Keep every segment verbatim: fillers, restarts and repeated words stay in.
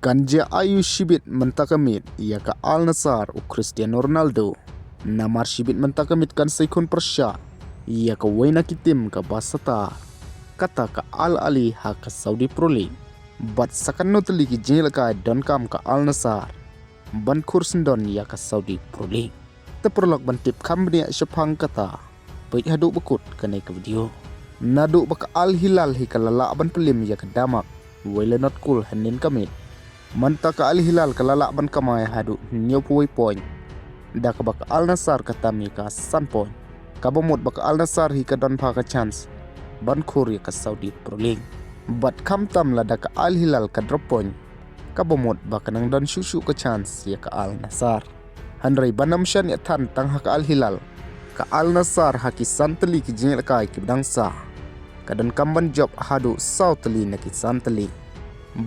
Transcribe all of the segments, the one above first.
Kan jia aïu shibit mynta ka miet ïa ka Al Nassr u Cristiano Ronaldo. Namar shibit mynta ka miet kan sa ïakhun pyrshah ïa kawei na ki tim kaba star, kata ka Al Ahly ha ka Saudi Pro League. Bad sa katno tylli ki jingïalehkai donkam ka Al Nassr ban khur syndon ïa ka Saudi Pro League. Te paralok, ban tip kham bniah shaphang kata, peit haduh ba kut kane ka video. Naduh ba ka Al Hilal hi ka la lah ban pyllim ïa ka Damak, Waylanot Kul hynnin ka miet, mynta ka Al Hilal ka la lah ban kamai haduh hynñiewphew wei point, da kaba ka Al Nassr ka tam ïa ka san point. Kaba mut ba ka Al Nassr hi ka don bha ka chance ban khur ïa ka Saudi Pro League. Bad khamtam lada ka Al Hilal ka drop point, kaba mut ba ka nang don shuh shuh ka chance ïa ka Al Nassr. Hynrei ban ym shaniah than tang ha ka Al Hilal, ka Al Nassr ha ki san tylli ki jingïalehkai kiba dang sah, ka donkam ban jop haduh saw tylli na ki san tylli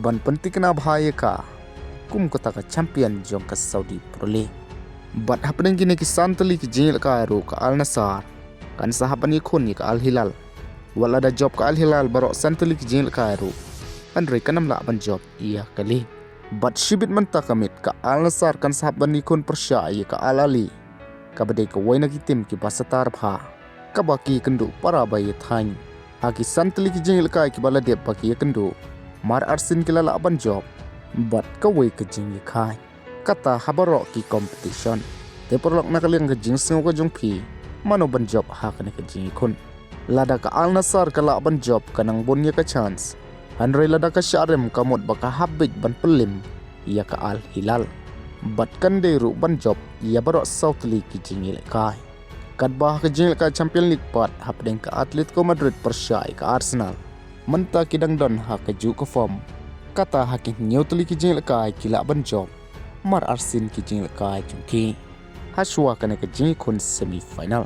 ban pyntikna bha ïa ka kum kata ka champion jong ka Saudi Pro League. Bad hapdeng kine ki san tylli ki jingïalehkai ruh ka Al Nassr kan sa hap ban ïakhun ïa ka Al Hilal. Wat lada jop ka Al Hilal baroh san tylli ki jingïalehkai ruh, hynrei kan ym lah ban jop ïa ka league. Bad shibit mynta ka miet ka Al Nassr kan sa hap ban ïakhun pyrshah ïa ka Al Ahly, kaba dei kawei na ki tim kiba star bha, kaba ki ïakynduh para ba ïathaiñ. Ha ki san tylli ki jingïalehkai kiba la dep ba ki ïakynduh, mar arsien ki la lah ban jop, bad kawei ka jingïakhaiñ. Kata ha baroh ki competition. Te paralok, na ka liang ka jingsngew ka jong phi, mano ban jop ha kane ka jingïakhun? Lada ka Al Nassr ka lah ban jop, ka nang bun ïa ka chance. Hynrei lada ka shah rim, ka mut ba ka hap beit ban pyllim ïa ka Al Hilal. Bad kan dei ruh ban jop ïa baroh saw tylli ki jingïalehkai. Katba ha ka jingïalehkai Champion League pat, hapdeng ka Atletico Madrid pyrshah ïa ka Arsenal, mynta ki dang don ha kajuh ka form. Kata ha ki hynñiew tylli ki jingïalehkai ki lah ban jop, mar arsien ki jingïalehkai jong ki, hashwa kane ka jingïakhun semi final.